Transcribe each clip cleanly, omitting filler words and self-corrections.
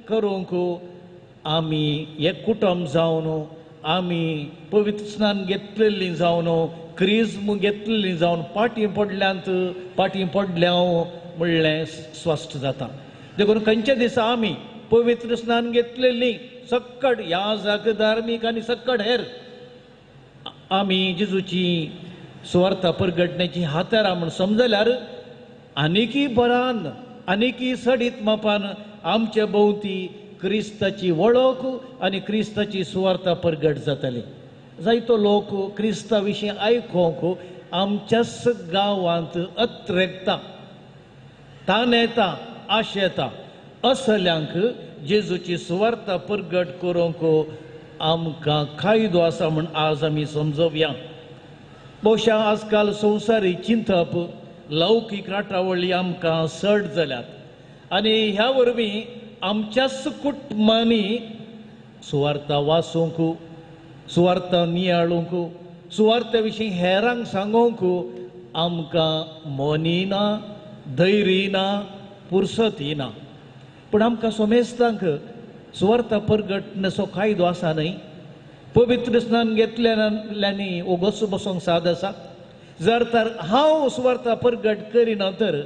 करूंक आमी एक कुटुंब जावन, आमी पवित्र स्नान घेतलेलीं जावन, क्रिज्म घेतलेलीं जावन फाटीं पडल्यांत, फाटीं पडल्या म्हणलें स्पश्ट जाता. देखून खंयच्या दिसा आमी पवित्र स्नान घेतलेलीं सक्कड याजक, धार्मीक आनी सक्कड हेर आमी जेजूची सुवार्ता परगटण्याची हातारां म्हूण समजल्यार आनीकय बरान, आनीकय सडीत मापान आमचे भोंवती क्रिस्ताची वळख आनी क्रिस्ताची सुवार्ता परगट जातली. जायतो लोक क्रिस्ता विशीं आयकूंक आमच्याच गांवांत अत्रेकता, तानेता, आशेता. असल्यांक जेजूची सुवार्ता परगट करूंक आमकां कायदो आसा म्हूण आज आमी समजोवया. बहुशा आजकाल संवसारी चिंतप, लौकीक राटावळी आमकां चड जाल्यात आनी ह्या वरवीं आमच्याच कुटुंबांनी सुवार्ता वाचूंक, सुवार्ता नियाळूंक, सुवार्ते विशीं हेरांक सांगूंक आमकां मोनी ना, धैर्य ना, पुरसती ना. पूण आमकां सोमेस्तांक सुवार्ता परगटण्याचो कायदो आसा न्हय. पवित्र स्नान घेतल्यानी ओगोच बसोंक साद आसा. जर तर हांव सुवार्ता परगट करिना तर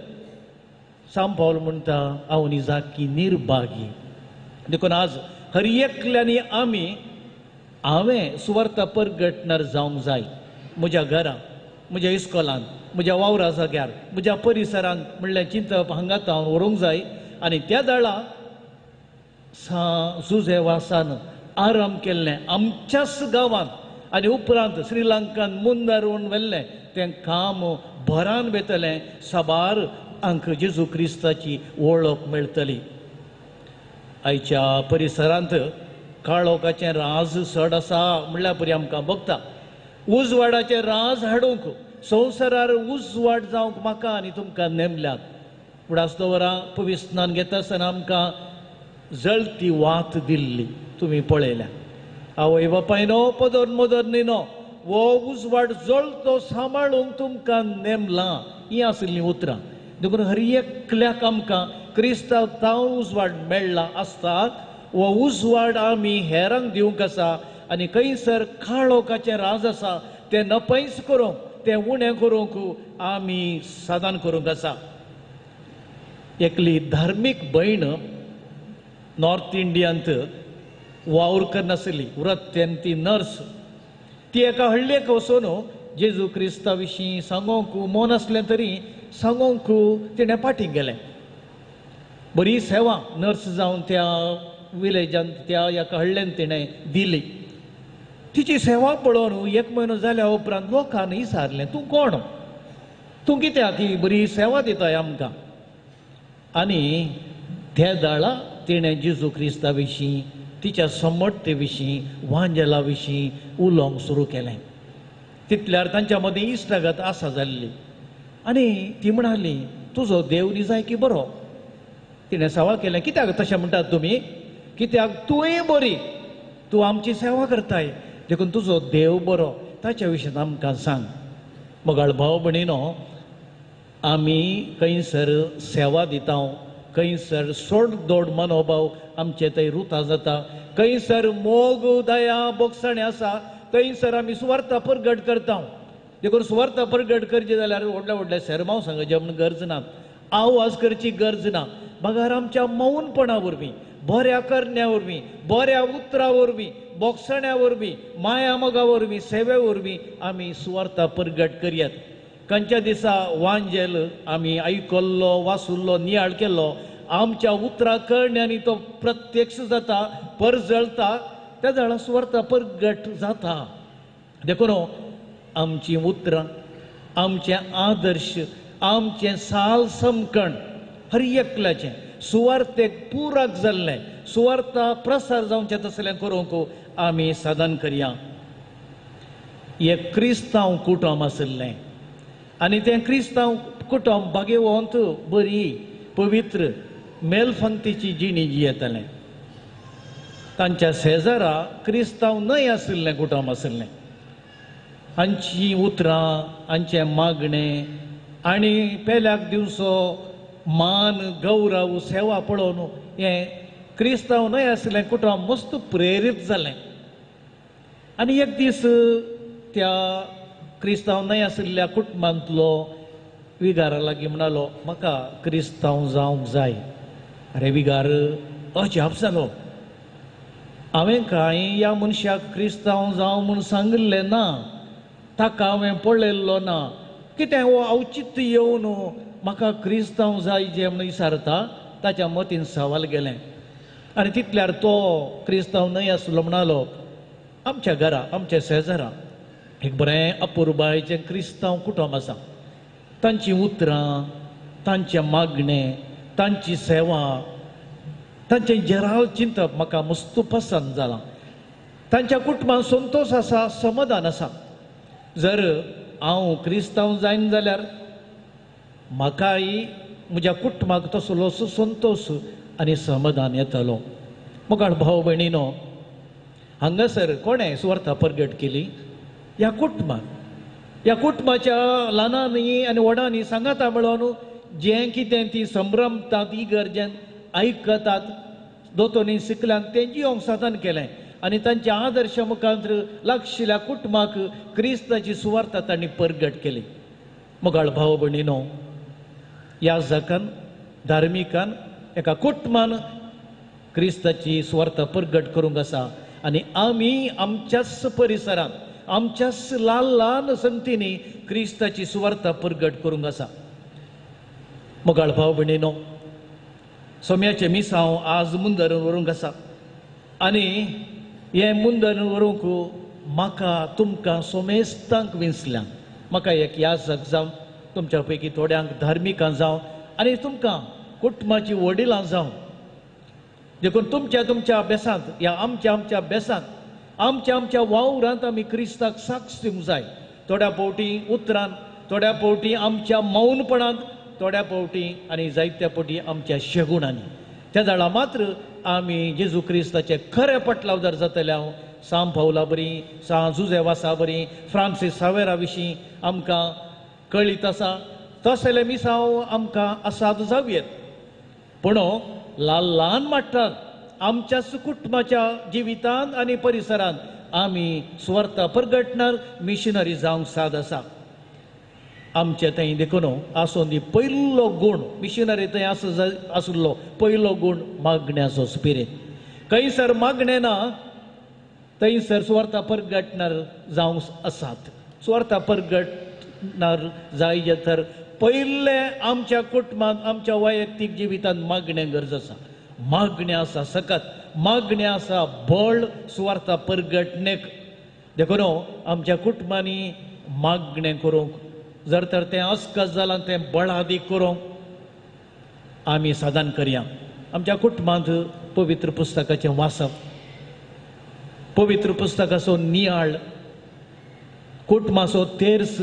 सांपावल म्हणटा हांव निजाकी निर्भागी. देखून आज हर एकल्यांनी आमी हांवें सुवार्ता परगटणार जावंक जाय. म्हज्या घरा, म्हज्या इस्कोलान, म्हज्या वावरा जाग्यार, म्हज्या परिसरांत म्हणल्यार चिंतप हांगात हांव व्हरूंक जाय. आनी त्या दळा जुजे वासान आराम केल्लें आमच्याच गांवांत आनी उपरांत श्रीलंकान मुंदारून व्हेल्लें तें काम भरान वेतलें, साबार आंक जेजू क्रिस्ताची वळख मेळटली. आयच्या परिसरांत काळोखाचें राज चड आसा म्हणल्यार बरी आमकां बघता. उजवाडाचें राज हाडूंक, संवसारार उजवाड जावंक म्हाका आनी तुमकां नेमल्यात. पूण आज दवरा पवित्र स्नान घेता आसतना आमकां जळती वात दिल्ली तुमी पळयल्या. आवय बापायनो, पदर मदर न्हिनो, हो उजवाड जळतो सांबाळूंक तुमकां नेमलां. हीं आशिल्लीं उतरां. देखून हर एकल्याक आमकां क्रिस्तांव ताव उजवाड मेळ्ळा आसता. हो उजवाड आमी हेरांक दिवंक आसा आनी खंयसर काळोखाचें राज आसा तें नपयस करूंक, तें उणें करूंक आमी साधन करूंक आसा. एकली धार्मीक भयण नॉर्थ इंडियांत वावर करनासली, वृत्तेन ती नर्स. ती एका हळ्ळेक वचून जेजू क्रिस्ता विशीं सांगोंक मन आसलें तरी सांगोंक तिणें फाटीं गेलें. बरी सेवा नर्स जावन त्या विलेजांत, त्या एका हळ्ळेन तिणें दिली. तिची सेवा पळोवन एक म्हयनो जाल्या उपरांत लोकांनी विचारलें, तूं कोण, तूं कित्याक ही बरी सेवा दिताय आमकां? आनी त्या दाळा तिणें जेजू क्रिस्ता विशीं, तिच्या समर्थे विशीं, वांजेला विशीं उलोवंक सुरू केलें. तितल्यार तांच्या मदीं इश्टागत आसा जाल्ली आनी ती म्हणाली, तुजो देव निजाय की बरो. तिणें सवाल केलें, कित्याक तशें म्हणटात तुमी? कित्याक तूंय बरी, तूं आमची सेवा करताय, देखून तुजो देव बरो, ताच्या विशीं आमकां सांग. मोगाळ भाव भयणीनो, आमी खंयसर सेवा दिता, खंयसर सोड दोड मनोभाव आमचे थंय रुता जाता, खंयसर मोग दया बोगसणें आसा थंयसर आमी सुवार्ता परगट करता. देखून सुवार्ता परगट करची जाल्यार व्हडले व्हडले सेरमांव सांगचे म्हूण गरज ना, आवाज करची गरज ना. बगर आमच्या मौनपणा वरवीं, बऱ्या करण्या वरवीं, बऱ्या उतरा वरवीं, बोगसण्या वरवीं, माया मोगा वरवीं, सेवे वरवीं आमी सुवार्ता परगट करयात. खंयच्या दिसा वांजेल आमी आयकल्लो, वाचुल्लो, नियाळ केल्लो, आमच्या उतरां करण्यांनी तो प्रत्यक्ष जाता, परजळता, त्या जाणा सुवार्ता परगट जाता. देखून आमचीं उतरां, आमचें आदर्श, आमचें साल समकण हर एकल्याचें सुवार्तेक पुराक जाल्लें, सुवार्ता प्रसार जावचें तसलें करूंक आमी साधन करया. एक क्रिस्तांव कुटुंब आशिल्लें आनी तें क्रिस्तांव कुटुंब भाग्यवंत, बरी, पवित्र, मेलफंतीची जिणी जियेतालें. तांच्या शेजारा क्रिस्तांव न्हय आशिल्लें कुटुंब आशिल्लें. हांचीं उतरां, हांचें मागणें आनी पेल्याक दिवचो मान, गौरव, सेवा पळोवन हें क्रिस्तांव न्हय आसलें कुटुंब मस्त प्रेरीत जालें. आनी एक दीस त्या क्रिस्तांव न्हय आशिल्ल्या कुटुंबांतलो विगारा लागीं म्हणालो, म्हाका क्रिस्तांव जावंक जाय. अरे विगार अजाप जालो, हांवें कांय ह्या मनशाक क्रिस्तांव जावं म्हूण सांगिल्लें ना, ताका हांवें पळयल्लो ना, कितें हो अवचित येवन म्हाका क्रिस्तांव जाय जें म्हूण विचारता. ताच्या मतीन सवाल गेलें आनी तितल्यार तो क्रिस्तांव न्हय आसलो म्हणालो, आमच्या घरा आमच्या शेजारा एक बरें अपुरबायेचें क्रिस्तांव कुटुंब आसा, तांचीं उतरां, तांचें मागणें, तांची सेवा, तांचें जराल चिंतप म्हाका मस्त पसंत जालां. तांच्या कुटुंबांत संतोश आसा, समाधान आसा. जर हांव क्रिस्तांव जायन जाल्यार म्हाकाय म्हज्या कुटुंबाक तसलोसो संतोश आनी समाधान येतलो. मुखार भाव भयणीनो, हांगासर कोणें सुवार्थ परगट केली? ह्या कुटुंबान, ह्या कुटुंबाच्या ल्हानांनी आनी व्हडांनी सांगाता मेळोन जें कितें ती संभ्रमतात, इगर्जेन आयकतात, दोतोनी शिकल्यान तें जिवंक साधन केलें आनी तांच्या आदर्श मुखांत लागशिल्ल्या कुटुंबाक क्रिस्ताची सुवार्थ तांणी परगट केली. मोगाळ भाव भयणीनो, ह्या जाकान धार्मिकान एका कुटुंबान क्रिस्ताची सुवार्थ परगट करूंक आसा आनी आमी आमच्याच परिसरांत आमच्याच ल्हान ल्हान संगतींनी क्रिस्ताची सुवार्थ परगट करूंक आसा. मोगाळ भाव भयणीनो, सोम्याचें मिसांव आज मुंदरून व्हरूंक आसा आनी हें मुंदरून व्हरूंक म्हाका तुमकां सोमेस्तांक विंचल्यान. म्हाका एक याजक जावं, तुमच्या पैकी थोड्यांक धार्मिकां जावं आनी तुमकां कुटुंबाची वडिलां जावं, देखून तुमच्या तुमच्या अभ्यासांत ह्या आमच्या आमच्या अभ्यासांत आमच्या आमच्या वावरांत आमी क्रिस्ताक साक्ष दिवंक जाय. थोड्या फावटी उतरान, थोड्या फावटी आमच्या मौनपणांत, थोड्या फावटी आनी जायत्या फावटी आमच्या शेगुणांनी. त्या जाणा मात्र आमी जेजू क्रिस्ताचे खरे पटलावदार जातले. हांव सांव पावला बरी, सांव जुजे वासा बरी, फ्रांसीस सावेरा विशीं आमकां कळीत आसा, तसले मिसांव आमकां आसात जावयेत. पूण ल्हान ल्हान माट्टात आमच्याच कुटुंबाच्या जिवितांत आनी परिसरांत आमी सुवार्थ परगटणार मिशनरी जावंक साद आसा. आमचे थंय देखून आसून दी पयलो गूण मिशनरी थंय आसलो पयलो गूण मागण्याचो स्पिरीट. खंयसर मागणें ना थंयसर सुवार्थ परगटणार जावंक आसात. सुवार्थ परगटणार जाय तर पयलें आमच्या कुटुंबांत आमच्या वैयक्तीक जिवितांत मागणें गरज आसा. मागणें आसा सकत, मागणें आसा बळ सुवार्थ परगटणेक. देखून आमच्या कुटुंबांनी मागणें करूंक जर तर तें अस्कस जालां तें बळादीक करूंक आमी साधन करया. आमच्या कुटुंबांत पवित्र पुस्तकाचें वाचप, पवित्र पुस्तकाचो नियाळ, कुटुंबाचो तेर्स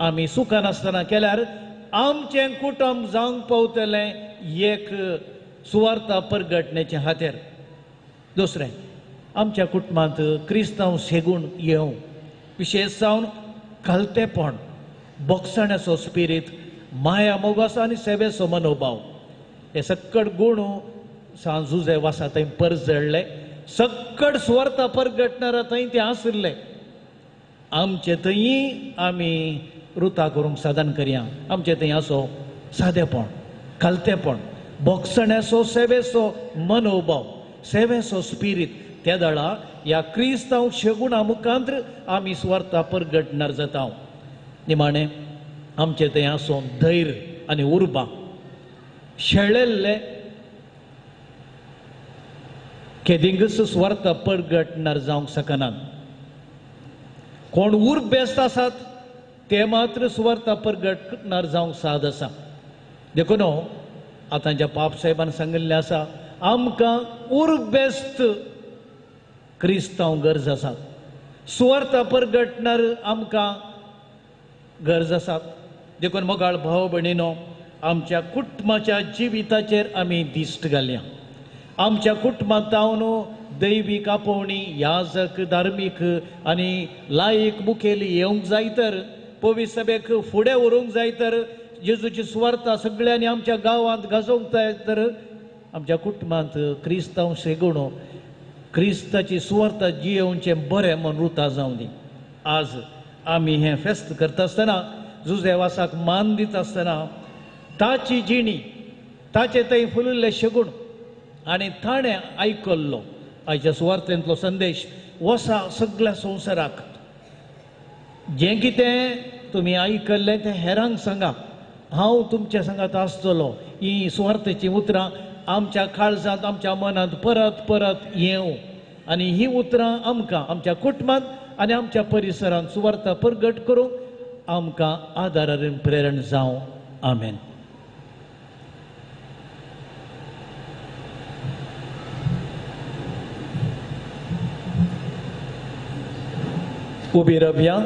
आमी सुखान आसतना केल्यार आमचें कुटुंब जावंक पावतलें एक सुवार्थ परगटण्याचें हातेर. दुसरें, आमच्या कुटुंबांत क्रिस्तांव सेगूण येवं, विशेश जावन खालतेपण, बोगसण्याचो स्पिरीत, माया मोगाचो आनी सेवेचो मनोभाव, हे सक्कड गूण सांव जुजे वासा थंय परजळ्ळे, सक्कड सुवार्थ परगटणारा थंय ते आशिल्ले. आमचे थंय आमी रुता करूंक साधन करया. आमचे थंय असो सादेपण, खालतेपण, बोगसण्याचो सेवेचो मनोभाव, सेवेचो स्पिरीत, त्या दळा ह्या क्रिस्तांव शेगुणा मुखांत आमी सुवार्थ परगटणार जाता. निमाणें आमचे थंय आसो धैर्य आनी उर्बा, शेळेल्ले केदिंगच सुवार्थ परगटणार जावंक शकनात. कोण उर्बेस्त आसात ते मात्र सुवार्थ परगटणार जावंक साद आसा. देखून आतांच्या पाप साहेबान सांगिल्लें आसा, आमकां उर्बेस्त क्रिस्तांव गरज आसात, सुवार्थ परगटणार आमकां गरज आसात. देखून मोगाळ भाव भयणीनो, आमच्या कुटुंबाच्या जिविताचेर आमी दिश्ट घालया. आमच्या कुटुंबांत जावन दैवीक आपोवणी, याजक, धार्मीक आनी लायक मुखेली येवंक जाय तर, पवित्र सभेक फुडें व्हरूंक जाय तर, जेजूची सुवार्थ सगळ्यांनी आमच्या गांवांत गाजोवंक जाय तर आमच्या कुटुंबांत क्रिस्तांव शेगुण क्रिस्ताची सुवार्ता जियोवचें बरें म्हूण रुता जावं दी. आज आमी हें फेस्त करता आसतना जुजेवासाक मान दिता आसतना ताची जिणी ताचे थंय फुलिल्ले शेगूण आनी ताणें आयकल्लो आयच्या सुवार्थेंतलो संदेश वसा सगळ्या संवसाराक. जें कितें तुमी आयकल्लें तें हेरांक सांगा, हांव तुमच्या सांगात आसतलो. ही सुवार्थेचीं उतरां आमच्या काळजांत आमच्या मनांत परत परत येवं आनी ही उतरां आमकां आमच्या कुटुंबांत आनी आमच्या परिसरांत सुवार्ता परगट करूंक आमकां आदार आनी प्रेरण जावं. आमेन. उबी रव्या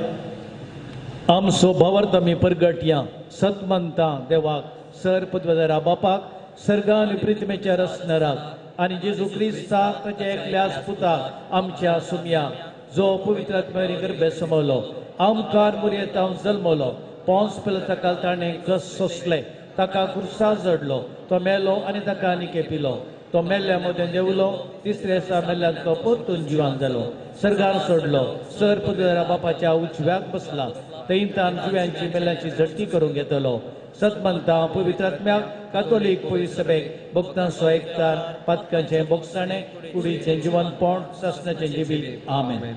आमचो भावार्थ आमी परगटया सतमंता देवाक सर पदवेदारा बापाक सर्गा आनी प्रिथमेच्या रसनराक आनी जेजू क्रिस्ताक ताच्या एकल्याच पुताक आमच्या सुमया जो पवित्र आत्म्यारी गर्भे समवलो आमकार मुरयेतांव जल्मलो पोंस पिलताकाल ताणें कस सोंसले ताका खुर्सा जडलो तो मेलो आनी ताका आनी केपिलो तो मेल्ल्या मदें देवलो तिसऱ्या दिसा मेल्ल्यान तो परतून जिवान जालो सर्गार सोडलो सर पदवेदारा बापाच्या उजव्याक बसला थंयतान जिव्यांची मेल्ल्याची झडटी करूंक घेतलो. सतमंता पवित्र आत्म्याक कातोलीक पवित्र सभेक भक्तांचो एकतार पातकांचें बोगसाणें कुडीचें जिवनपण सासणाचें जिवीत. आमेन.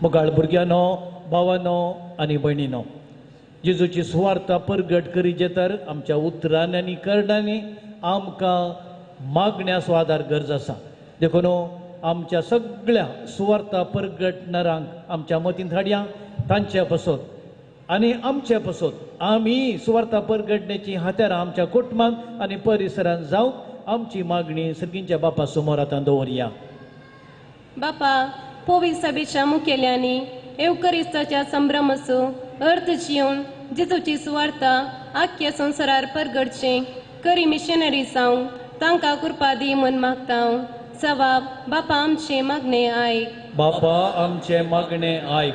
मुगाळ भुरग्यांनो भावानो आनी भयणीनो जेजूची सुवार्ता परगट करीजे तर आमच्या उतरांनी आनी करणांनी आमकां मागण्याचो आदार गरज आसा. देखून आमच्या सगळ्या सुवार्ता परगटणारांक आमच्या मतींत हाडया तांचे पसत आनी आमचे पसत आमी सुवार्ता परगटण्याची हात्यारां आमच्या कुटुंबांत आनी परिसरांत जावंक आमची मागणी सर्गींच्या बापा समोर आतां दवरया. बापा पवित्र सभेच्या मुखेल्यांनी एवकरिस्ताच्या संभ्रमाचो अर्थ जिवन जेजूची सुवार्ता आख्या संवसारार परगटचें करी मिशनरी जावंक तांकां कृपा दी म्हूण मागता. सवाब बापा आमचें मागणें आयक. बापा आमचें मागणें आयक.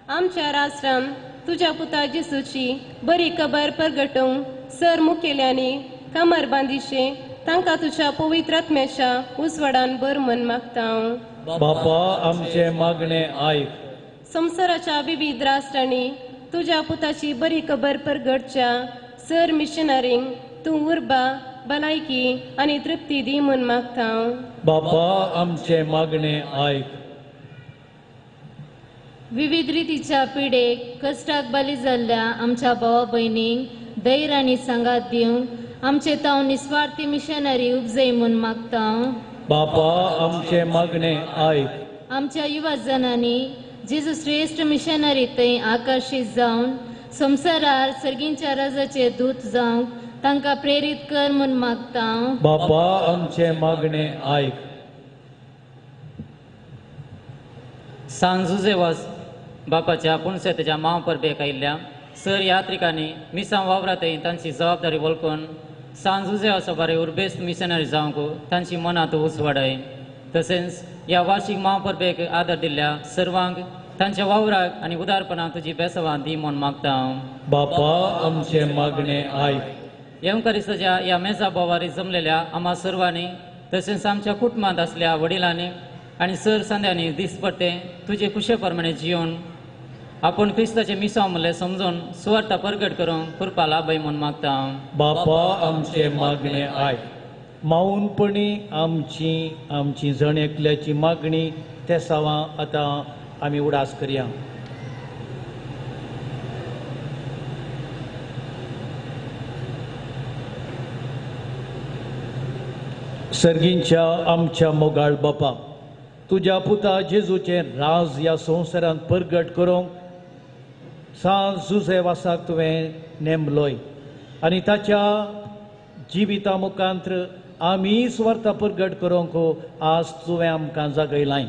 आमच्या राष्ट्रान तुज्या पुता जेजूची बरी खबर परगटोवंक सर मुखेल्यांनी कमर बांदिशें तांकां तुज्या पवित्र आत्म्याच्या उजवाडान भर म्हूण मागता. बापा आमचें मागणें आयक. संवसाराच्या विविध राष्ट्रांनी तुज्या पुताची बरी खबर परगटच्या सर मिशनरींक तूं उर्बा भलायकी आनी तृप्ती दी म्हूण मागता. बापा आमचें मागणें आयक. विविध रितीच्या पिडेक कश्टाक बली जाल्ल्या आमच्या भावा भयणींक धैर्य आनी सांगात दिवंक आमचे ताव निस्वार्थी मिशनरी उपजय म्हूण मागता. बापा आमचें मागणें आयक. आमच्या युवा जणांनी जेजू श्रेश्ठ मिशनरी थंय आकर्शीत जावन संवसारार सर्गींच्या राजाचे दूत जावंक तांकां प्रेरीत कर म्हूण मागता. बापा आमचें मागणें आयक. सान जुजेवास बापाच्या पुणसेतेच्या मांव परबेक आयिल्ल्या सर यात्रिकांनी मिसां वावरातय तांची जबाबदारी वळखून सान जुजेवासा बारे उर्बेस्त मिशनरी जावंक तांची मनांत उजवाडाय. तशेंच ह्या वार्षिक मांव परबेक आदर दिल्ल्या सर्वांक तांच्या वावराक आनी उदारपणाक तुजी बेसवां दी म्हूण मागता. बापा आमचें मागणें आयक. येवकारिस्ताच्या ह्या मेजा बोवारी जमलेल्या आम्हा सर्वांनी तशेंच आमच्या कुटुंबांत आसल्या वडिलांनी आनी सर संद्यांनी दिसपडटे तुजे कुशे प्रमाणे जिवन आपूण क्रिस्ताचें मिसांव म्हणलें समजून सुवार्ता परगट करूंक कृपा लाभय म्हूण मागता. बापा आमचें मागणें आयक. मावनपणी आमची आमची जण एकल्याची मागणी ते सावां आतां आमी उडास करया. सर्गींच्या आमच्या मोगाळ बापा तुज्या पुता जेजूचें राज ह्या संवसारांत परगट करूंक सान जुजेवासाक तुवें नेमलोय आनी ताच्या जिविता मुखांत्र आमी सुवार्ता परगट करूंक आज तुवें आमकां जागयलाय.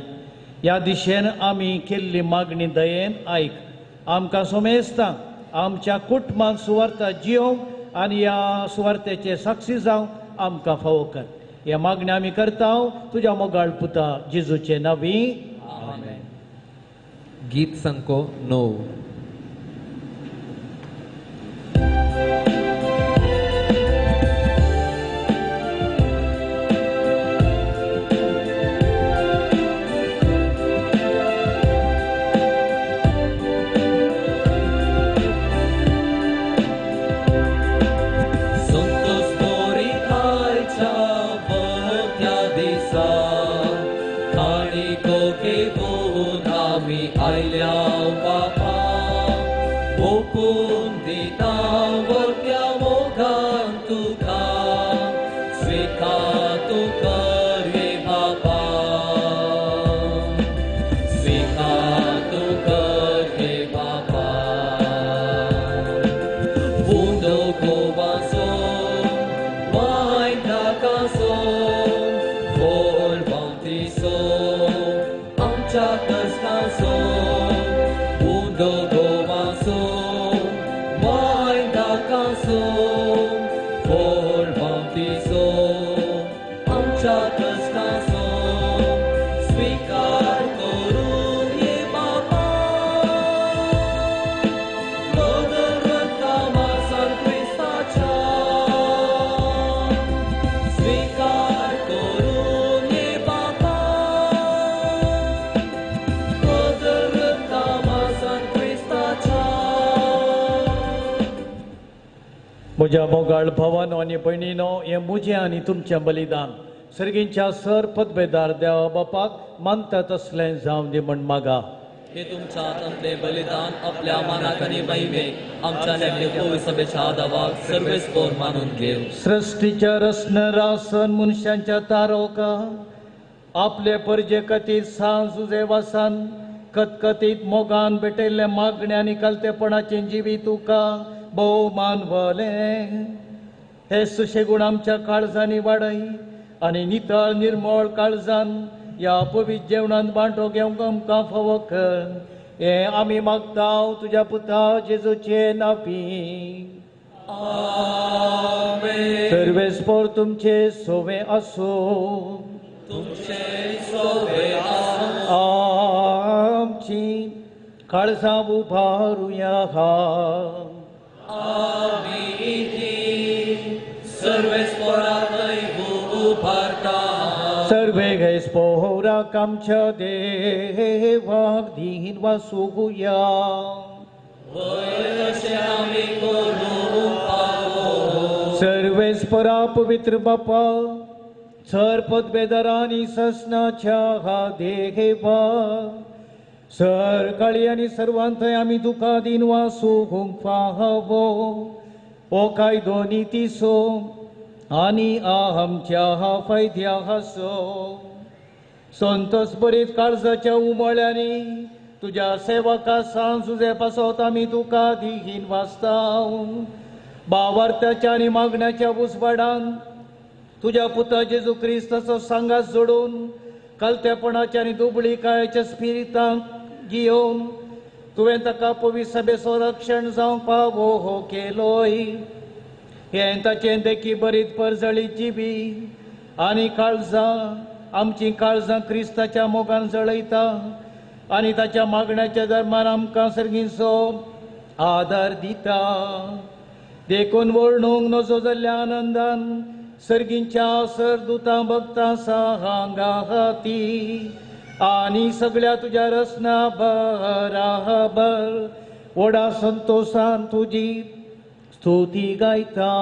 ह्या दिशेन आमी केल्ली मागणी दयेन आयक. आमकां सोमेस्तां आमच्या कुटुंबांत सुवार्ता जियोवंक आनी ह्या सुवार्तेचे साक्षी जावंक आमकां फावो कर. ह्या मागण्या आमी करता तुज्या मोगाळ पुता जेजूचे नांवी. आमेन. गीत संको 9. दिसा काणिको घेवन आमी आयल्या बापा ओपून दिता वरत्या मोगान तुका स्विकार तूं कर रे बापा स्विकार तूं कर रे बापा उंदो गोवासो वायन दाकासो बोल बांतिसो आमच्या कश्टांचो उंदो गोवासो वायन दाकासो बोल बांतिसो आमच्या कश्टांचो स्विकार करून ये बापा स्वीकार करून ये बापा म्हज्या मोगाळ भावानो आनी भयणीनो हें म्हजें आनी तुमचें बलिदान सर्गींच्या सर पदवेदार देवा बापाक मानता तसलें जावं दी म्हण मागा. हे तुमच्या हातांतले बलिदान आपल्या मानाक आनी महिमेक आमच्या नेमले पवित्र सभेच्या आदावाक सर्वेस्पोर मानून घेव. सृश्टीच्या रसनरासन मनशांच्या तारोका आपले परजे खातीर सांज उजेवासान कतकतीत मोगान भेटयल्ले मागणे आनी कलतेपणाचें जिवीत तुका भोव मानवलें. हे सुशेगूण आमच्या काळजांनी वाडय आनी नितळ निर्मळ काळजान ह्या पवित्र जेवणान वांटो घेवंक आमकां फावो कर हें आमी मागता तुज्या पुता जेजूचे नांवी. आमेन. सर्वेस्पोर तुमचे सोवे आसूं. तुमचे सोवे आसूं. आमची काळजां उबारुया. आमी सर्वेस्पोराक उबारता. सर्वे गैस्पोराक आमच्या देवाक दीन वासुया. वय अशें आमी करूंक फावो. सर्वेस्परा पवित्र बापा सर पदवेदारांनी ससनाच्या देवा सर काळी आनी सर्वांथंय आमी तुका दीन वासूंक फावो हो कायदो नितीचो आनी आमच्या फायद्याचो. संतोष बरीत काळजाच्या उमळ्यांनी तुज्या सेवका सांज तुजे पासत आमी तुका दीन वाचता. बावार्थाच्या आनी मागण्याच्या उजवाडान तुज्या पुता जेजू क्रिस्ताचो सांगात जोडून कलतेपणाच्या आनी दुबळीकायेच्या स्पिरितांक घेवन तुवें ताका पवित्र सभेचो रक्षण जावंक फावो हो केलोय. हें ताचें देखी बरीत परजळी जिबी आनी काळजां आमचीं काळजां क्रिस्ताच्या मोगान जळयता आनी ताच्या मागण्याच्या दरम्यान आमकां सर्गींचो आदार दिता. देखून वर्णूंक नजो जाल्ल्या आनंदान सर्गींच्या सरदुतां भक्तां सांगाती आनी सगळ्या तुज्या रसना बराबर व्हडा संतोशान तुजी स्तुती गायता.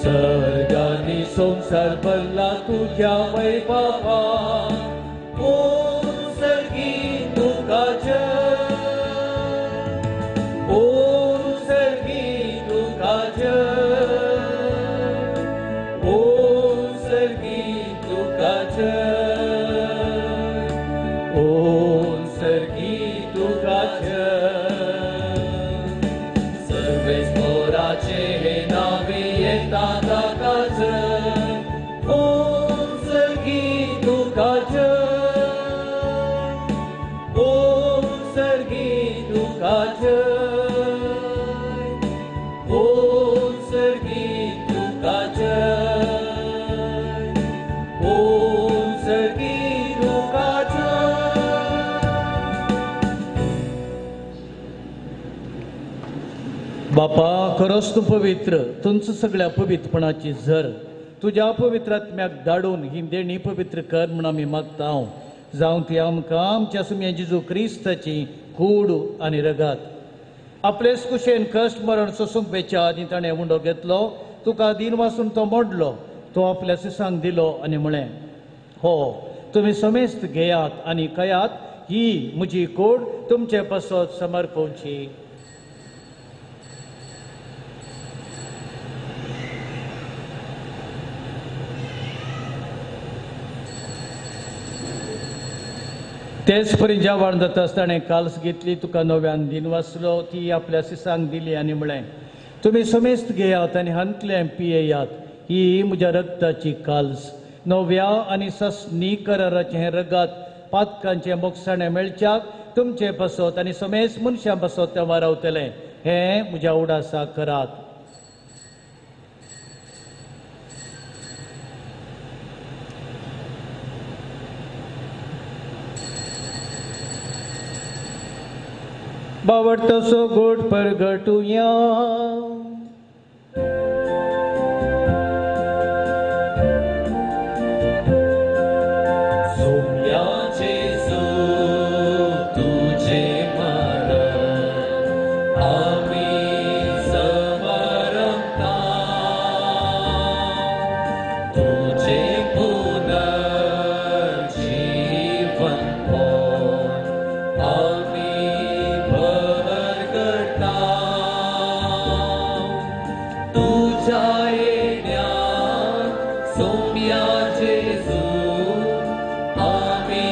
सर्गांनी संवसार भरला तुज्या वैभवान ओम सर्गी तुका जय ओम सर्गी तुका जय ओम सर्गी तुका जय ओम सर्गी तुका जय. सर्वेस्पोराचे नावे येता ताका जय ओम सर्गी तुका जय ओम सर्गी तुका जय ओम सर्गी तुका जय ओम सर्गी तुका जय. बापा खरोच तूं पवित्र, तुमचं सगळ्या पवित्रपणाची झर तुज्या पवित्र आत्म्याक धाडून ही देणी पवित्र कर म्हूण आमी मागता. जावं ती आमकां आमच्या सुम्या जेजू क्रिस्ताची कूड आनी रगात. आपलेच कुशेन कश्ट मरण सोसूंक बेच्या आदीं ताणें उंडो घेतलो, तुका दिन वासून तो मोडलो, तो आपल्या सिसांक दिलो आनी म्हळें, हो तुमी समेस्त घेयात आनी खायात, ही म्हजी कूड तुमचे पासत समर्पवची. तेच परी जेवण जाता ताणें काल्स घेतली, तुका नव्यान दिन वाचलो, ती आपल्या सिसांक दिली आनी म्हळें, तुमी समेस्त घेयात आनी हांतलें पियेयात, ही म्हज्या रक्ताची काल्स, नव्या आनी सस्नी कराराचें हें रगात पातकांचें मोगसाणें मेळच्याक तुमचे पासत आनी समेस्त मनशां पासत तें वारावतलें. हें म्हज्या उडासाक करात. बावडतसो गोड परगटुया. सोम्या जेजू तुझे मरण आमी समरता, तुझे पुनर्जीवन आमी परगटा, तुझ्या येण्यान सोम्या जेजू आमी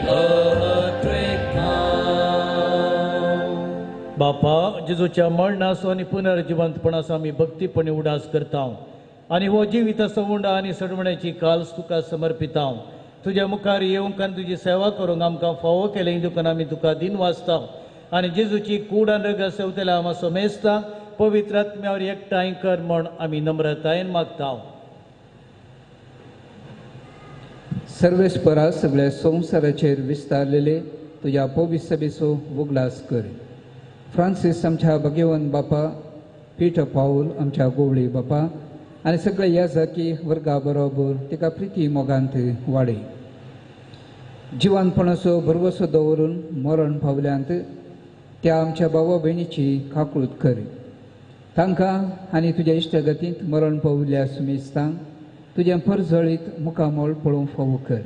अत्रेता. बापा जेजूच्या मरणाचो आनी पुनर्जिवंतपणाचो आमी भक्तीपणी उडास करता आनी हो जिविताचो उंडा आनी सडवण्याची काल्स तुका समर्पिता. तुज्या मुखार येवंक आनी तुजी सेवा करूंक आमकां फावो केलें देखून आमी तुका दिन वाचता आनी जेजूची कूड आनी रगत सेवतल्या आमा समेस्ता पवित्र आत्म्यावर एकठांय कर म्हूण आमी नम्रतायेन मागता. सर्वेस्परा सगळ्या संवसाराचेर विस्तारलेले तुज्या पवित्र सभेचो उगडास कर. फ्रांसीस आमच्या भगेवन बापा, पीटर पावल आमच्या गोवळी बापा आनी सगळे ह्या जाकी वर्गा बरोबर तिका प्रिती मोगांत वाडय. जिवानपणाचो भरवसो दवरून मरण पावल्यांत त्या आमच्या भावा भयणीची काकळूत कर. तांकां आनी तुज्या इश्टगतींत मरण पाविल्ल्या सुमेस्तांक तुजें परजळीत मुखामळ पळोवंक फावो कर.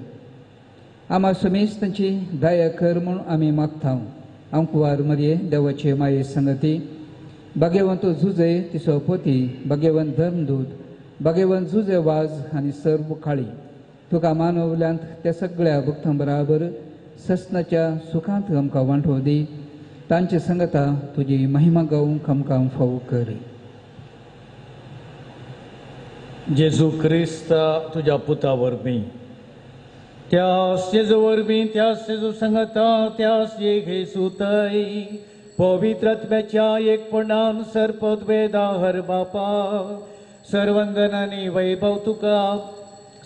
आमा सुमेस्तांची दया कर म्हूण आमी मागता. आंकुवार मरये देवाचे माये संगती भाग्यवंत झुजे तिचो पती, भाग्यवंत धर्मदूत, भाग्यवंत झुजे वाज आनी सर्व काळी तुका मानवल्यांत त्या सगळ्या भक्तां बराबर ससनाच्या सुखांत आमकां वांटो दी. तांचे संगता तुजी महिमा गावंक आमकां फावो कर. जेजू क्रिस्त तुज्या पुता वरवीं, त्यास जेजू वरवीं, त्यास जेजू संगता, त्यास येसुतय पवित्र आत्म्याच्या एकपणान सर्पद्वेदा हर बापा सर्वंदन आनी वैभव तुका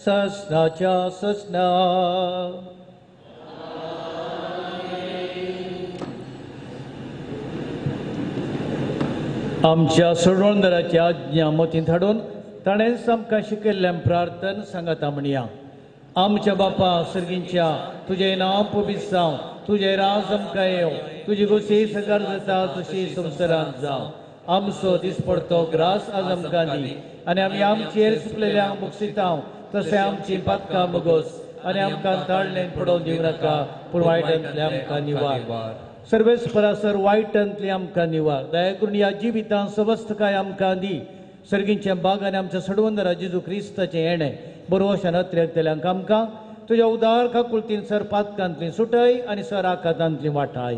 ससनाच्या ससना. आमच्या सोडवणदाराची आज्ञा मतींत हाडून ताणेंच आमकां शिकयल्ल्यान प्रार्थन सांगाता म्हणया. आमच्या बापा सर्गींच्या, तुजें नांव पवित्र जावं, तुजें राज आमकां येवं, तुजी गोशी सकार जाता तशी संवसारांत जावं. आमचो दिसपडतो ग्रास आज आमकां दी आनी आमी आमचेर सुकलेल्यांक मुक्सितांव तशें आमची पातकां मुगोस आनी आमकां ताळणेन पडोवन दिवं नाका, पूण वायटांतलें आमकां निवार. सर्वेस्परा सर वायटांतलें आमकां निवार. दया करून ह्या जिवितांत सवस्तकाय आमकां दी. सर्गींच्या बागांनी आमच्या सडवंदरा जेजू क्रिस्ताचें येणें बरोवशान अत्रेकतल्यांक आमकां तुज्या उदार काकुळतीन सर पातकांतली सुटय आनी सर आकातांतली वाटाय.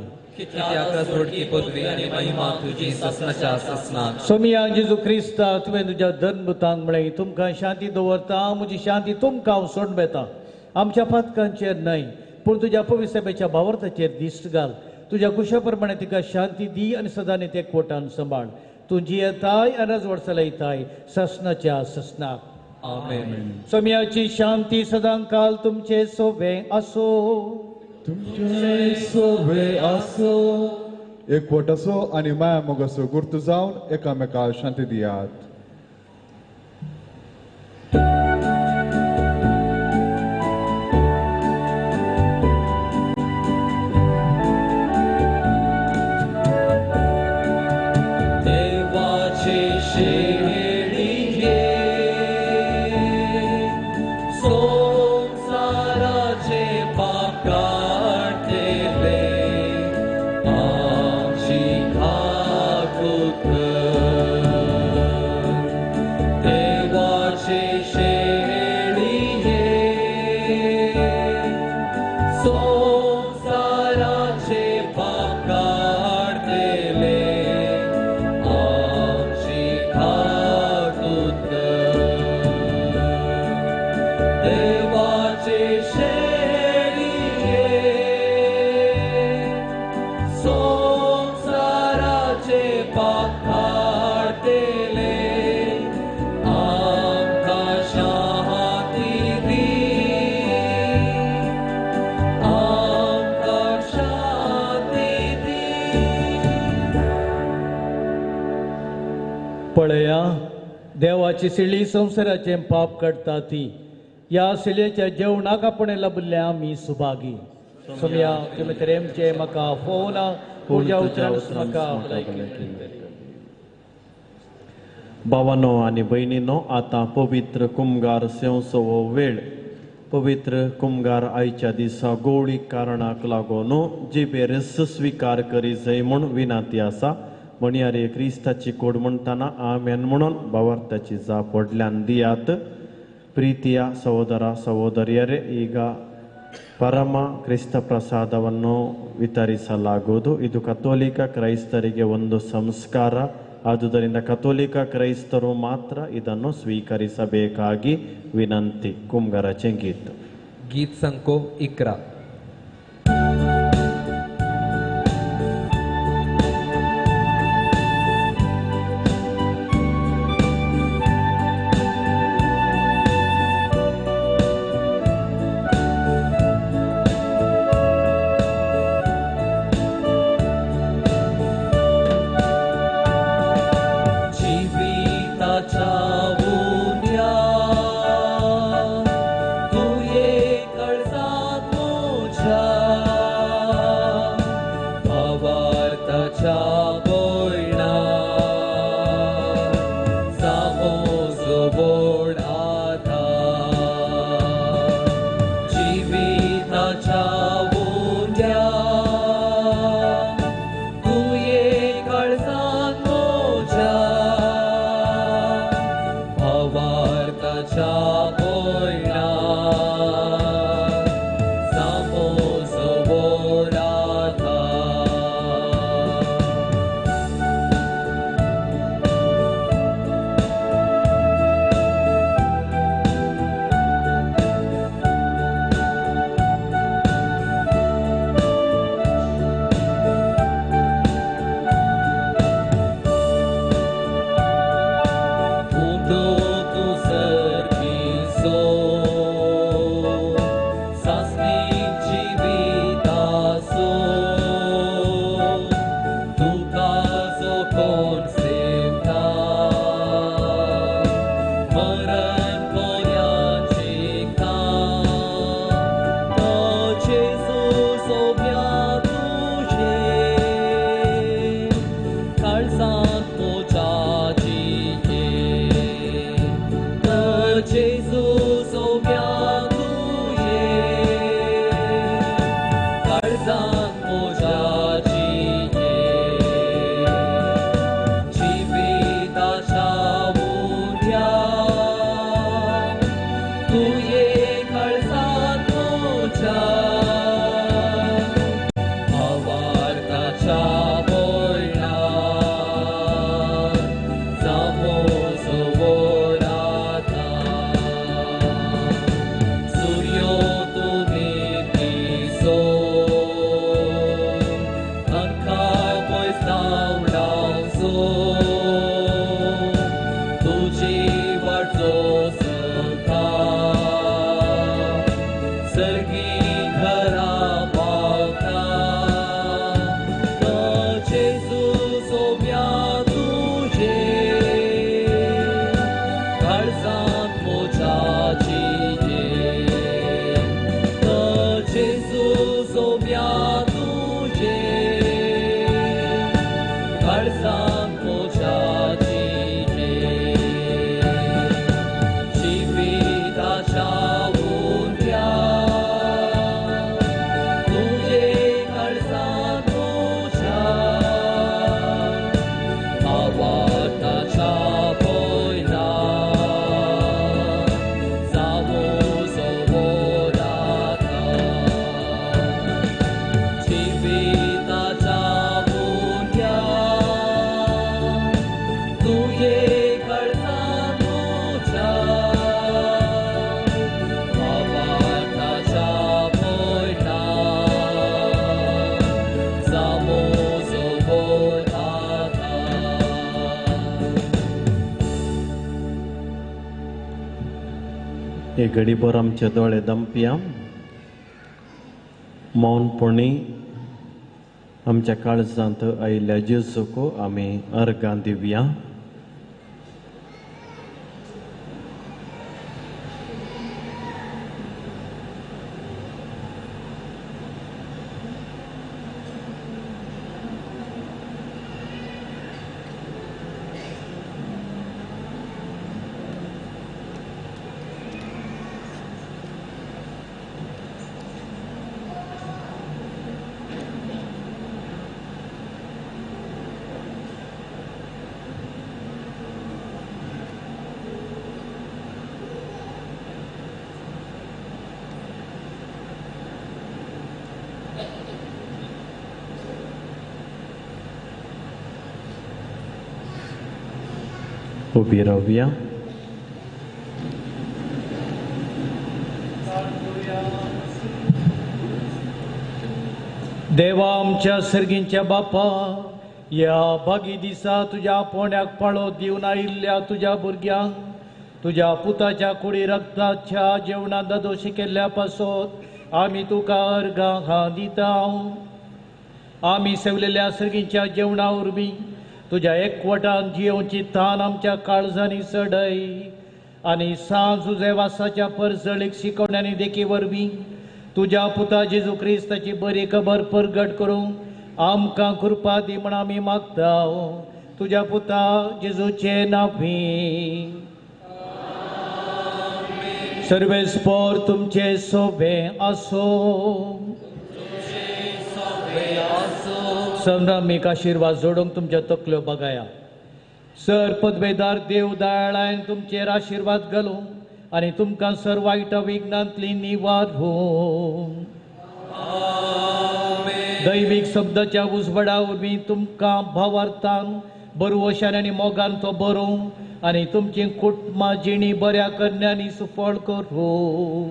सोमिया जेजू क्रिस्ता, तुवें तुज्या धर्मदूतांक म्हळें, तुमकां शांती दवरता, म्हजी शांती तुमकां हांव सोडून येता. आमच्या पातकांचेर न्हय पूण तुज्या पवित्र भावार्थाचेर दिश्ट घाल. तुज्या कुशा प्रमाणे तिका शांती दी आनी सदांनी ते कोटान सांबाळ. तूं जियेताय आनी राजवट चलयताय ससनाच्या ससनाक. आमेन. सोमियाची शांती सदांकाल तुमचे सोबे आसो. तुमचे सोबे आसो. एकवटाचो आनी माया मोगाचो गुर्त जावन एकामेका शांती दियात. पळया देवाची शिळी संवसाराचें पाप काडटा ती ह्या शिळयेच्या जेवणाक आपण लभल्या आमी सुभागी. सोमया तुमी तरेमचे म्हाका फोवना पुजा उतरान म्हाका भलायकी. भावानो आनी भयणीनो, आतां पवित्र कुमगार सेवचो हो वेळ. पवित्र कुमगार आयच्या दिसा गोवळी कारणाक लागून जिबेर स्विकार करी जाय म्हूण विनंती आसा. म्हणयारे क्रिस्ताची कोड म्हणटना आमेन म्हणून भावार्थाची जाप व्हडल्यान दियात. ಪ್ರೀತಿಯ ಸಹೋದರ ಸಹೋದರಿಯರೇ, ಈಗ ಪರಮ ಕ್ರಿಸ್ತ ಪ್ರಸಾದವನ್ನು ವಿತರಿಸಲಾಗುವುದು. ಇದು ಕಥೋಲಿಕ ಕ್ರೈಸ್ತರಿಗೆ ಒಂದು ಸಂಸ್ಕಾರ. ಆದುದರಿಂದ ಕಥೋಲಿಕ ಕ್ರೈಸ್ತರು ಮಾತ್ರ ಇದನ್ನು ಸ್ವೀಕರಿಸಬೇಕಾಗಿ ವಿನಂತಿ. ಕುಂಗರ ಚೆಂಗೀತ್ ಗೀತ್ ಸಂಕೋ ಇಕ್ರಾ. तुये कळसात एक घडीभर आमचे दोळे दमपिया मौनपणी आमच्या काळजांत आयिल्ल्या जेजूक आमी अर्गां दिवया. उबी रावया. देवा आमच्या सर्गींच्या बापा, ह्या भागी दिसा तुज्या पोंड्याक पाळो दिवन आयिल्ल्या तुज्या भुरग्यांक तुज्या पुताच्या कुडी रक्ताच्या जेवणां दादोशी केल्ल्या पासत आमी तुका अर्गां दिता. आमी सेवलेल्या सर्गींच्या जेवणा वरवीं तुज्या एकवटान जियोवची तान आमच्या काळजांनी चडय आनी सांज उजेवासाच्या परजळीक शिकवण्यांनी देखी वरवीं तुज्या पुता जेजू क्रिस्ताची बरी खबर परगट करूंक आमकां कृपा दी म्हण आमी मागता. तुज्या पुता जेजूचे नांवी. सर्वेस्पोर तुमचे सोबे आसो. संभ्रमीक आशिर्वाद जोडूंक तुमच्या तकल्यो बगाया. सर पदवेदार देव दयाळायन तुमचेर आशिर्वाद घालूं आनी तुमकां सर वायट विघ्नांतली निवारूं. दैवीक शब्दाच्या उजवाडा वरवीं तुमकां भावार्थान बरवशान आनी मोगान तो बरोवं आनी तुमची कुटुंबां जिणी बऱ्या करण्यांनी सुफळ करूं.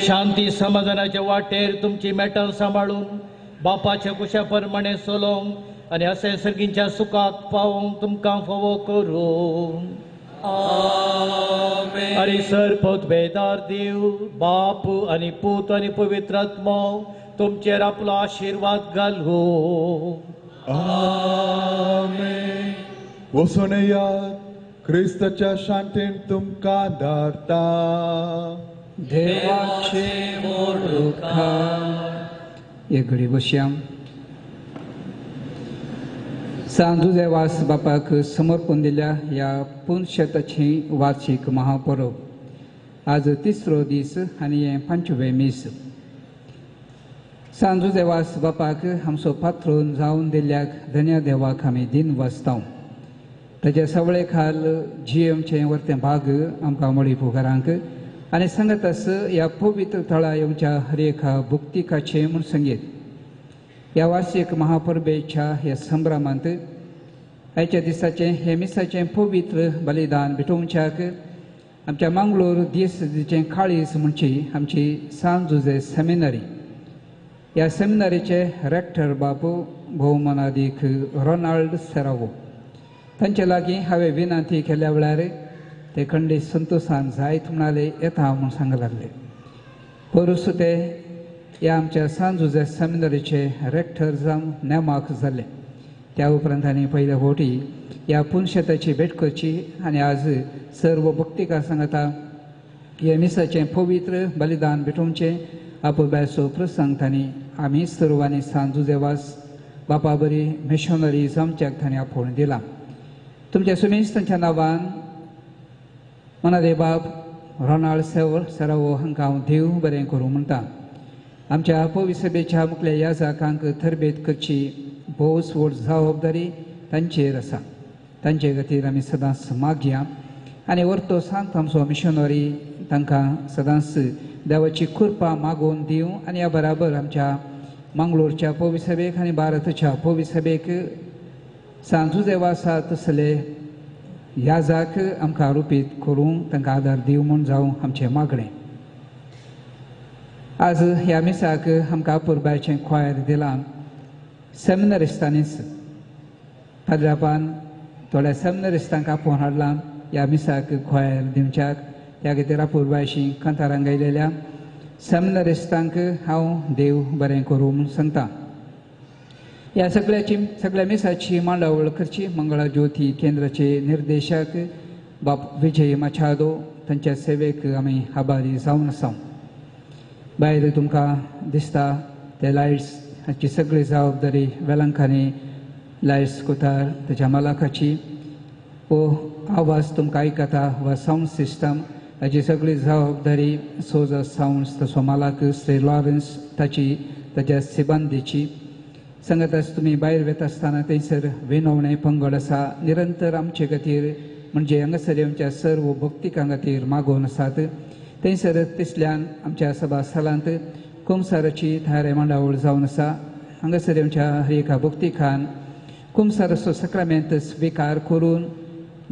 शांती समाधानाच्या वाटेर तुमची मेटां सांबाळून बापाच्या कुशा प्रमाणे चलोवंक आनी अशें सर्गींच्या सुखाक पावोवंक तुमकां फावो करूं. आनी सर पदवेदार देव बाप आनी पूत आनी पवित्र आत्मो तुमचेर आपलो आशिर्वाद घालूं. आमेन. वचून येयात, क्रिस्ताच्या शांतीन तुमकां धाडटा. देवाचे मोडुखार. एक घडी बसया. सांत जुझेवास बापाक समर्पण दिल्या ह्या पुनशताची वार्षिक महापरब आज तिसरो दीस आनी हें पांचवें मीस. सांत जुझेवास बापाक आमचो पात्रोन जावन दिल्ल्याक धन्या देवाक आमी दिन वाचता. ताच्या सवळे खाल जियेवचें वरतें भाग आमकां मळी फुगारांक आनी सांगत आस ह्या पवित्र थळा येवच्या हर एका भुक्तिकाचें म्हूण संगीत. ह्या वार्षिक महापरबेच्या ह्या संभ्रमांत आयच्या दिसाचें हे मिसाचें पवित्र बलिदान भेटोवच्याक आमच्या मंगळूर दीस काळीज म्हणची आमची सांत जुझे सेमिनरी. ह्या सेमिनरीचे रेक्टर बापू भोवमानादीक रोनाल्ड सेरावो तांचे लागीं हांवें विनंती केल्या वेळार ते खंडीत संतोशान जायत म्हणाले येता म्हूण सांग लागले. पोरूस ते ह्या आमच्या सांत जुझे सेमिनरीचे रेक्टर जावन नेमाक जाले. त्या उपरांत आनी पयल्या फावटी ह्या पुनशेताची भेट करची आनी आज सर्व भक्तिका सांगता ह्या मिसाचें पवित्र बलिदान भेटोवचें आपोब्याचो प्रसंग तांणी आमी सर्वांनी सांत जुझेवास बापा बरी मिशनरी जावच्याक तांणी आपोवन दिला. तुमच्या सुमेश तांच्या नांवान मनादे बाब रोनाल्ड सेरावो हांकां हांव देव बरें करूं म्हणटा. आमच्या पविसभेच्या मुखल्या याजाकांक तरबेत करची भोवच व्हड जबाबदारी तांचेर आसा. तांचे खातीर आमी सदांच मागया आनी वर्तो सांत आमचो मिशनरी तांकां सदांच देवाची कृपा मागोवन दिवं आनी ह्या बराबर आमच्या मंगळूरच्या पविसभेक आनी भारताच्या पविसभेक सांत जुझे आसा तसले याजाक आमकां आरोपीत करूंक तांकां आदार दिवं म्हूण जावं आमचें मागणें. आज ह्या मिसाक आमकां अपुरबायचें ख्वायर दिलां सेमिनरिस्तांनीच. पाद्रापान थोड्या सेमिनरिस्तांक आपोवन हाडलां ह्या मिसाक ख्वायर दिवच्याक. त्या खातीर अपुरबायशी कांतारां गायलेल्या सेमिनरिस्तांक हांव देव बरें करूं म्हूण सांगता. ह्या सगळ्याची सगळ्या मिसाची मांडावळ करची मंगळा ज्योती केंद्राचे निर्देशक बाप विजय माछादो तांच्या सेवेक आमी आभारी जावन आसा. भायर तुमकां दिसता ते लायट्स हाची सगळी जबाबदारी वेलंकांनी लायट्स कोतार ताच्या मालकाची. हो आवाज तुमकां आयकता वा सावंड सिस्टम हाची सगळी जबाबदारी सोजा सावंड्स तसो मालक श्री लॉरन्स ताची ताच्या सिबंदीची. सांगताच तुमी भायर वता आसतना थंयसर विनवणें पंगड आसा निरंतर आमचे खातीर म्हणजे हांगासर आमच्या सर्व भक्तिकां खातीर मागोवन आसात. थंयसर तिसल्यान आमच्या सभा स्थलांत कुमसाराची थारे मांडावळ जावन आसा. हांगासर आमच्या हर एका भक्तिकान कुमसाराचो सक्रामेंत स्विकार करून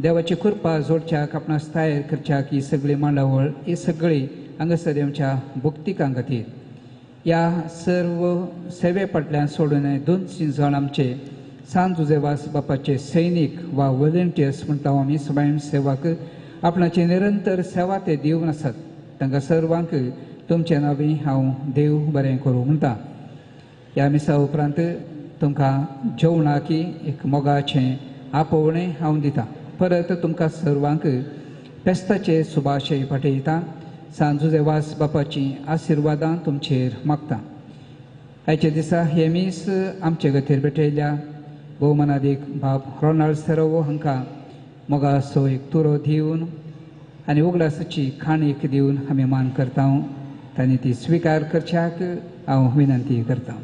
देवाची कृपा जोडच्याक आपणास तयार करच्याक ही सगळी मांडावळ ही सगळी हांगासर आमच्या भक्तिकां खातीर. ह्या सर्व सेवे फाटल्यान सोडून 2-3 जाण आमचे सांत जुझे वास बापाचे सैनीक वा व्हॉलंटियर्स म्हणटा आमी स्वयंसेवक आपणाची निरंतर सेवा ते दिवन आसात. तांकां सर्वांक तुमचे नांवी हांव देव बरें करूं म्हणटा. ह्या मिसा उपरांत तुमकां जेवणाकी एक मोगाचें आपोवणें हांव दितां. परत तुमकां सर्वांक फेस्ताचे सुभाशय पाठयता. सांत जुझे वास बापाची आशिर्वादां तुमचेर मागता. आयच्या दिसा हें मीस आमचे खातीर भेटयल्या भोवमानादीक बाब रोनाल्ड सेरोवो हांकां मोगाचो एक तुरो दिवन आनी उगडासाची खाणीक दिवन आमी मान करता. तांणी ती स्विकार करच्याक हांव विनंती करता.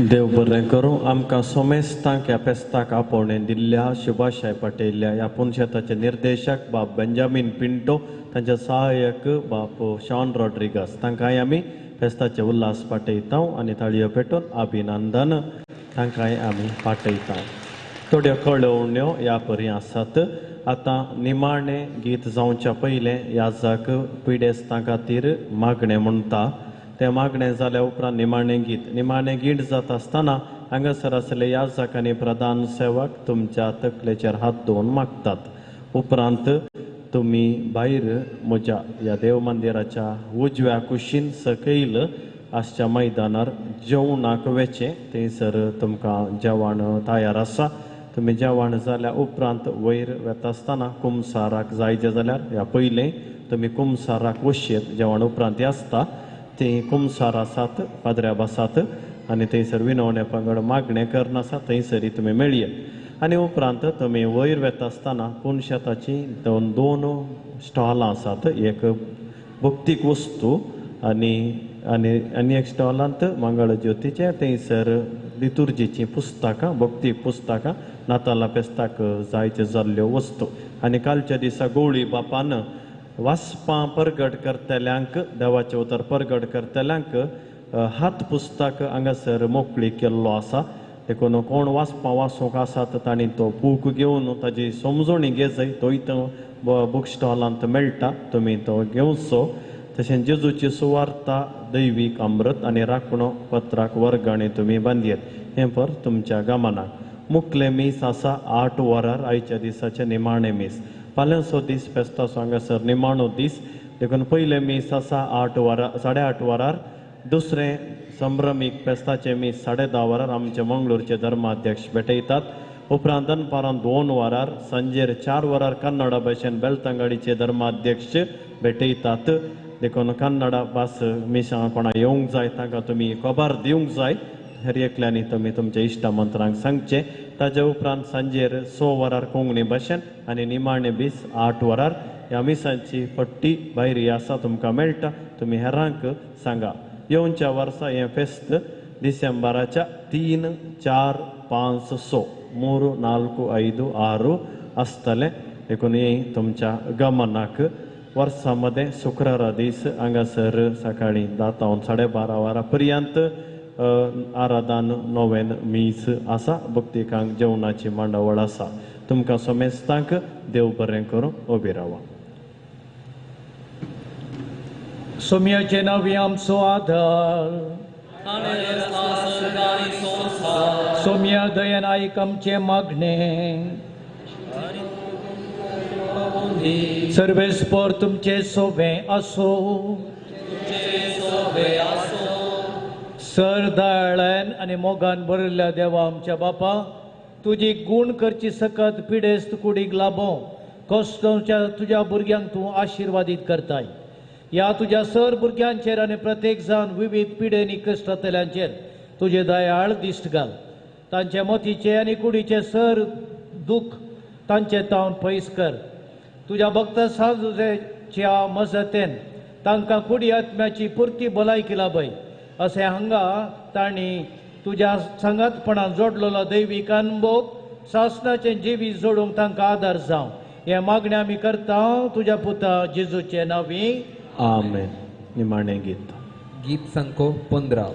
देव बरें करूं. आमकां सोमेस्तांक ह्या फेस्ताक आपोवणें दिल्ल्या शुभाशय पाटयल्ल्या ह्या पुनशेताचे निर्देशक बाब बेंजामीन पिंटो, तांचे सहाय्यक बाप शॉन रॉड्रिगस तांकांय आमी फेस्ताचे उल्हास पाठयता आनी ताळयो पेटोवन अभिनंदन तांकांय आमी पाठयता. थोड्यो कळोवण्यो ह्या परी आसात. आतां निमाणें गीत जावच्या पयलें याजाक पिडेस्तां खातीर मागणें म्हणटा. तें मागणें जाल्या उपरांत निमाणें गीत. निमाणें गीत जाता आसतना हांगासर आसले याजक आनी प्रधान सेवक तुमच्या तकलेचेर हात दवरून मागतात. उपरांत तुमी भायर म्हज्या ह्या देव मंदिराच्या उजव्या कुशीन सकयल आसच्या मैदानार जेवणाक वेचें. थंयसर तुमकां जेवण तयार आसा. तुमी जेवण जाल्या उपरांत वयर वेता आसतना कुमसाराक जायचें जाल्यार ह्या पयलें तुमी कुमसाराक वशयेत. जेवण उपरांत आसता ती कुमसार आसात, पाद्र्याब आसात आनी थंयसर विनवणे पंगड मागणें करून आसा थंयसरी तुमी मेळयेत. आनी उपरांत तुमी वयर वेता आसतना पुनशेताची दोन स्टॉलां आसात. एक भक्तीक वस्तू आनी आनी आनी एक स्टॉलांत मंगळ ज्योतीचें थंयसर लितुर्जीचीं पुस्तकां, भक्तीक पुस्तकां, नातालां फेस्ताक जायच्यो जाल्ल्यो वस्तू. आनी कालच्या दिसा गोवळी बापान वाचपां परगट करतल्यांक, देवाचें उतर परगट करतल्यांक हात पुस्तक हांगासर मोकळी केल्लो आसा. देखून कोण वाचपां वाचूंक आसात तांणी तो बूक घेवन ताजी समजोणी घेजय. तोय थंय बूक स्टॉलांत मेळटा, तुमी तो घेवचो. तशें जेजूची सुवार्ता, दैवीक अमृत आनी राखणो पत्राक वर्गाणी तुमी बांदयेत. हें पर तुमच्या गमनाक. मुखलें मीस आसा 8 वरार आयच्या दिसाचें निमाणें मीस. फाल्यांचो दीस फेस्ताचो हांगासर निमाणो दीस. देखून पयलें मीस आसा 8 वरां 8:30 वरार. दुसरें संभ्रमीक फेस्ताचें मीस 10:30 वरार आमचे मंगळूरचे धर्माध्यक्ष भेटयतात. उपरांत दनपारां 2 वरार, सांजेर 4 वरार कन्नडा भाशेन बेलतंगाडीचे धर्माध्यक्ष भेटयतात. देखून कन्नडा भास मिसां कोणा येवंक जाय तांकां तुमी खबर दिवंक जाय. हर एकल्यांनी तुमी तुमच्या इश्टा मंत्रांक सांगचें. ताजे उपरांत सांजेर 6 वरार कोंकणी भाशेन आनी निमाणें मीस 8 वरार. ह्या मिसांची पट्टी भायर ही आसा, तुमकां मेळटा, तुमी हेरांक सांगा. येवच्या वर्सा हें फेस्त डिसेंबराच्या 3, 4, 5, 6 3, 4, 5, 6 आसतलें. देखून हें तुमच्या गमनाक. वर्सा मदें शुक्रारा दीस हांगासर सकाळीं 10 तावन 12:30 वरां पर्यंत आराधन नोवेन मीस आसा. भक्तिकांक जेवणाची मांडावळ आसा. तुमकां समेस्तांक देव बरें करूं. उबी रावा. सोम्याचे नांवी आमचो आधार, सोम्या दयेन आयक आमचें मागणें. सर्वेस्पर तुमचे सोबें आसूं. सर दयाळान आनी मोगान भरिल्ल्या देवा आमच्या बापा, तुजी गूण करची सकत पिडेस्त कुडीक लाबोवंक कश्टच्या तुज्या भुरग्यांक तूं आशिर्वादीत करताय. ह्या तुज्या सर भुरग्यांचेर आनी प्रत्येक जावन विविध पिडेनी कश्टांतल्यांचेर तुजें दयाळ दिश्ट घाल. तांचे मतीचे आनी कुडीचे सर दूख तांचे तावन पयस कर. तुज्या भक्त सांजुच्या मजतेन तांकां कुडी आत्म्याची पुरती भलायकी लाभय अशें हांगा तांणी तुज्या सांगातपणान जोडलेलो दैवीक अनभोग सासणाचें जिवीत जोडूंक तांकां आदार जावं. हें मागणें आमी करता तुज्या पुता जेजूचे नांवी. आमेन. निमाणें गीत, गीत संको 15.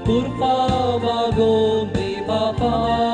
Kurpa mago di bapa.